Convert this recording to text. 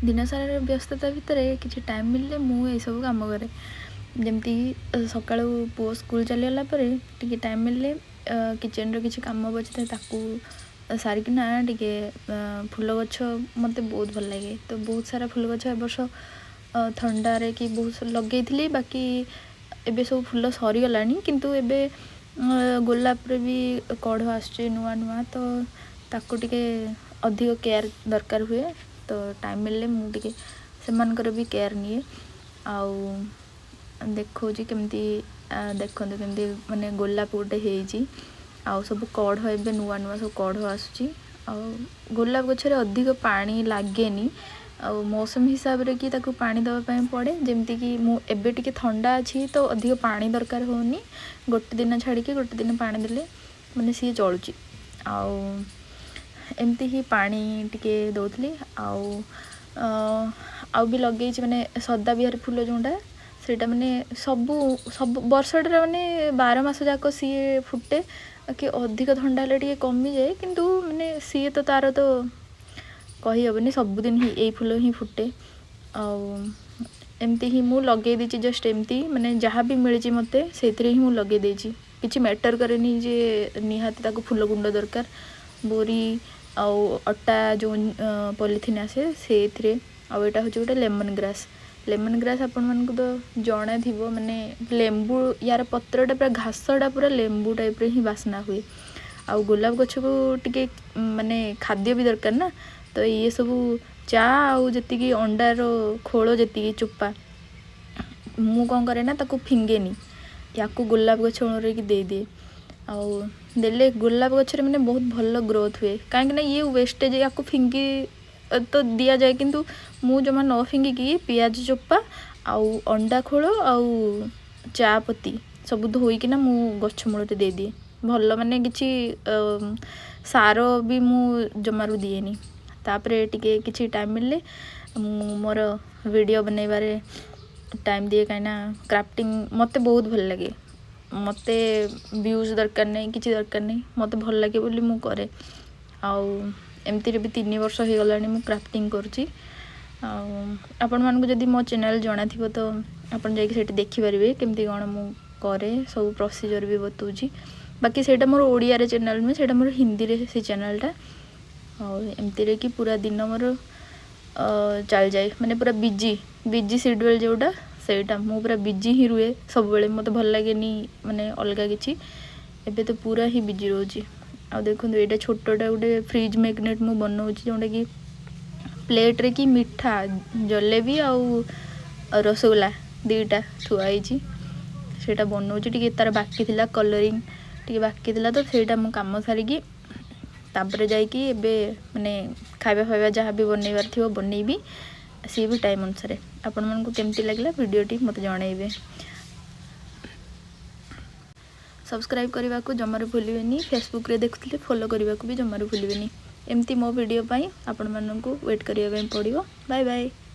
ଦିନସାରାର ବ୍ୟସ୍ତତା ଭିତରେ କିଛି ଟାଇମ୍ ମିଳିଲେ ମୁଁ ଏଇସବୁ କାମ କରେ। ଯେମିତିକି ସକାଳୁ ପୁଅ ସ୍କୁଲ ଚାଲିଗଲା ପରେ ଟିକେ ଟାଇମ୍ ମିଳିଲେ କିଚେନ୍ର କିଛି କାମ ବଚିଥାଏ, ତାକୁ ସାରିକିନା ଟିକେ ଫୁଲ ଗଛ ମୋତେ ବହୁତ ଭଲ ଲାଗେ। ତ ବହୁତ ସାରା ଫୁଲ ଗଛ ଏ ବର୍ଷ ଥଣ୍ଡାରେ କି ବହୁତ ଲଗେଇଥିଲି, ବାକି ଏବେ ସବୁ ଫୁଲ ସରିଗଲାଣି। କିନ୍ତୁ ଏବେ ଗୋଲାପରେ ବି କଢ଼ ଆସୁଛି ନୂଆ ନୂଆ, ତ ତାକୁ ଟିକେ ଅଧିକ କେୟାର ଦରକାର ହୁଏ। ତ ଟାଇମ୍ ମିଳିଲେ ମୁଁ ଟିକେ ସେମାନଙ୍କର ବି କେୟାର ନିଏ। ଆଉ ଦେଖାଉଛି କେମିତି, ଦେଖନ୍ତୁ କେମିତି ମାନେ ଗୋଲାପ ଗୋଟେ ହେଇଛି ଆଉ ସବୁ କଢ଼ ଏବେ ନୂଆ ନୂଆ ସବୁ କଢ଼ ଆସୁଛି। ଆଉ ଗୋଲାପ ଗଛରେ ଅଧିକ ପାଣି ଲାଗେନି, ଆଉ ମୌସୁମୀ ହିସାବରେ କି ତାକୁ ପାଣି ଦେବା ପାଇଁ ପଡ଼େ। ଯେମିତିକି ମୁଁ ଏବେ ଟିକେ ଥଣ୍ଡା ଅଛି, ତ ଅଧିକ ପାଣି ଦରକାର ହେଉନି। ଗୋଟେ ଦିନ ଛାଡ଼ିକି ଗୋଟେ ଦିନ ପାଣି ଦେଲେ ମାନେ ସିଏ ଚଳୁଛି। ଆଉ ଏମିତି ହିଁ ପାଣି ଟିକେ ଦେଉଥିଲି। ଆଉ ଆଉ ବି ଲଗେଇଛି, ମାନେ ସଦାବିହାରୀ ଫୁଲ ଯେଉଁଟା, ସେଇଟା ମାନେ ସବୁ ସବୁ ବର୍ଷଟାରେ, ମାନେ 12 ମାସ ଯାକ ସିଏ ଫୁଟେ। କି ଅଧିକ ଥଣ୍ଡା ହେଲେ ଟିକେ କମିଯାଏ, କିନ୍ତୁ ମାନେ ସିଏ ତ ତା'ର ତ କହିହେବନି, ସବୁଦିନ ହିଁ ଏଇ ଫୁଲ ହିଁ ଫୁଟେ। ଆଉ ଏମିତି ହିଁ ମୁଁ ଲଗେଇ ଦେଇଛି, ଜଷ୍ଟ ଏମିତି ମାନେ ଯାହା ବି ମିଳିଛି ମୋତେ ସେଇଥିରେ ହିଁ ମୁଁ ଲଗେଇ ଦେଇଛି। କିଛି ମ୍ୟାଟର୍ କରେନି ଯେ ନିହାତି ତାକୁ ଫୁଲ କୁଣ୍ଡ ଦରକାର। ବୋରି ଆଉ ଅଟା ଯେଉଁ ପଲିଥିନ୍ ଆସେ ସେଇଥିରେ। ଆଉ ଏଇଟା ହେଉଛି ଗୋଟେ ଲେମନ୍ ଗ୍ରାସ୍। ଲେମନ୍ ଗ୍ରାସ୍ ଆପଣମାନଙ୍କୁ ତ ଜଣାଥିବ, ମାନେ ଲେମ୍ବୁ, ୟାର ପତ୍ରଟା ପୁରା, ଘାସଟା ପୁରା ଲେମ୍ବୁ ଟାଇପ୍ର ହିଁ ବାସ୍ନା ହୁଏ। ଆଉ ଗୋଲାପ ଗଛକୁ ଟିକେ ମାନେ ଖାଦ୍ୟ ବି ଦରକାର ନା, ତ ଇଏ ସବୁ ଚା ଆଉ ଯେତିକି ଅଣ୍ଡାର ଖୋଳ, ଯେତିକି ଚୋପା, ମୁଁ କ'ଣ କରେ ନା ତାକୁ ଫିଙ୍ଗେନି, ୟାକୁ ଗୋଲାପ ଗଛ ମୂଳରେ ଦେଇଦିଏ। ଆଉ ଦେଲେ ଗୋଲାପ ଗଛରେ ମାନେ ବହୁତ ଭଲ ଗ୍ରୋଥ୍ ହୁଏ, କାହିଁକିନା ଇଏ ୱେଷ୍ଟେଜ୍, ୟାକୁ ଫିଙ୍ଗି ତ ଦିଆଯାଏ, କିନ୍ତୁ ମୁଁ ଜମା ନ ଫିଙ୍ଗିକି ପିଆଜ ଚୋପା ଆଉ ଅଣ୍ଡା ଖୋଳ ଆଉ ଚା ପତି ସବୁ ଧୋଇକିନା ମୁଁ ଗଛ ମୂଳରେ ଦେଇଦିଏ। ଭଲ, ମାନେ କିଛି ସାର ବି ମୁଁ ଜମାରୁ ଦିଏନି। ତାପରେ ଟିକେ କିଛି ଟାଇମ୍ ମିଳିଲେ ମୁଁ ମୋର ଭିଡ଼ିଓ ବନେଇବାରେ ଟାଇମ୍ ଦିଏ, କାହିଁକିନା କ୍ରାଫ୍ଟିଂ ମୋତେ ବହୁତ ଭଲ ଲାଗେ। ମୋତେ ଭ୍ୟୁଜ୍ ଦରକାର ନାହିଁ, କିଛି ଦରକାର ନାହିଁ, ମୋତେ ଭଲ ଲାଗେ ବୋଲି ମୁଁ କରେ। ଆଉ ଏମିତିରେ ବି 3 ବର୍ଷ ହେଇଗଲାଣି ମୁଁ କ୍ରାଫ୍ଟିଂ କରୁଛି। ଆଉ ଆପଣମାନଙ୍କୁ ଯଦି ମୋ ଚ୍ୟାନେଲ୍ ଜଣାଥିବ, ତ ଆପଣ ଯାଇକି ସେଇଠି ଦେଖିପାରିବେ କେମିତି କ'ଣ ମୁଁ କରେ, ସବୁ ପ୍ରୋସିଜର୍ ବି ବତାଉଛି। ବାକି ସେଇଟା ମୋର ଓଡ଼ିଆରେ ଚ୍ୟାନେଲ୍ ନୁହେଁ, ସେଇଟା ମୋର ହିନ୍ଦୀରେ ସେ ଚ୍ୟାନେଲ୍ଟା। ଆଉ ଏମିତିରେ କି ପୁରା ଦିନ ମୋର ଚାଲିଯାଏ, ମାନେ ପୁରା ବିଜି ବିଜି ସିଡ୍ୟୁଲ୍ ଯେଉଁଟା ସେଇଟା, ମୁଁ ପୁରା ବିଜି ହିଁ ରୁହେ ସବୁବେଳେ। ମୋତେ ଭଲ ଲାଗେନି ମାନେ ଅଲଗା କିଛି। ଏବେ ତ ପୁରା ହିଁ ବିଜି ରହୁଛି। ଆଉ ଦେଖନ୍ତୁ, ଏଇଟା ଛୋଟଟା ଗୋଟେ ଫ୍ରିଜ୍ ମ୍ୟାଗ୍ନେଟ୍ ମୁଁ ବନଉଛି, ଯେଉଁଟାକି ପ୍ଲେଟ୍ରେ କି ମିଠା ଜଲେବି ଆଉ ରସଗୋଲା ଦୁଇଟା ଥୁଆ ହେଇଛି। ସେଇଟା ବନଉଛି, ଟିକେ ତା'ର ବାକି ଥିଲା, କଲରିଂ ଟିକେ ବାକି ଥିଲା, ତ ସେଇଟା ମୁଁ କାମ ସାରିକି ତାପରେ ଯାଇକି ଏବେ ମାନେ ଖାଇବା ଫାଇବା ଯାହା ବି ବନେଇବାର ଥିବ ବନେଇବି, ସିଏ ବି ଟାଇମ୍ ଅନୁସାରେ। ଆପଣମାନଙ୍କୁ କେମିତି ଲାଗିଲା ଭିଡ଼ିଓଟି ମୋତେ ଜଣାଇବେ। ସବସ୍କ୍ରାଇବ୍ କରିବାକୁ ଜମାରୁ ଭୁଲିବେନି। ଫେସବୁକ୍ରେ ଦେଖୁଥିଲେ ଫଲୋ କରିବାକୁ ବି ଜମାରୁ ଭୁଲିବେନି। ଏମିତି ମୋ ଭିଡ଼ିଓ ପାଇଁ ଆପଣମାନଙ୍କୁ ୱେଟ୍ କରିବା ପାଇଁ ପଡ଼ିବ। Bye bye.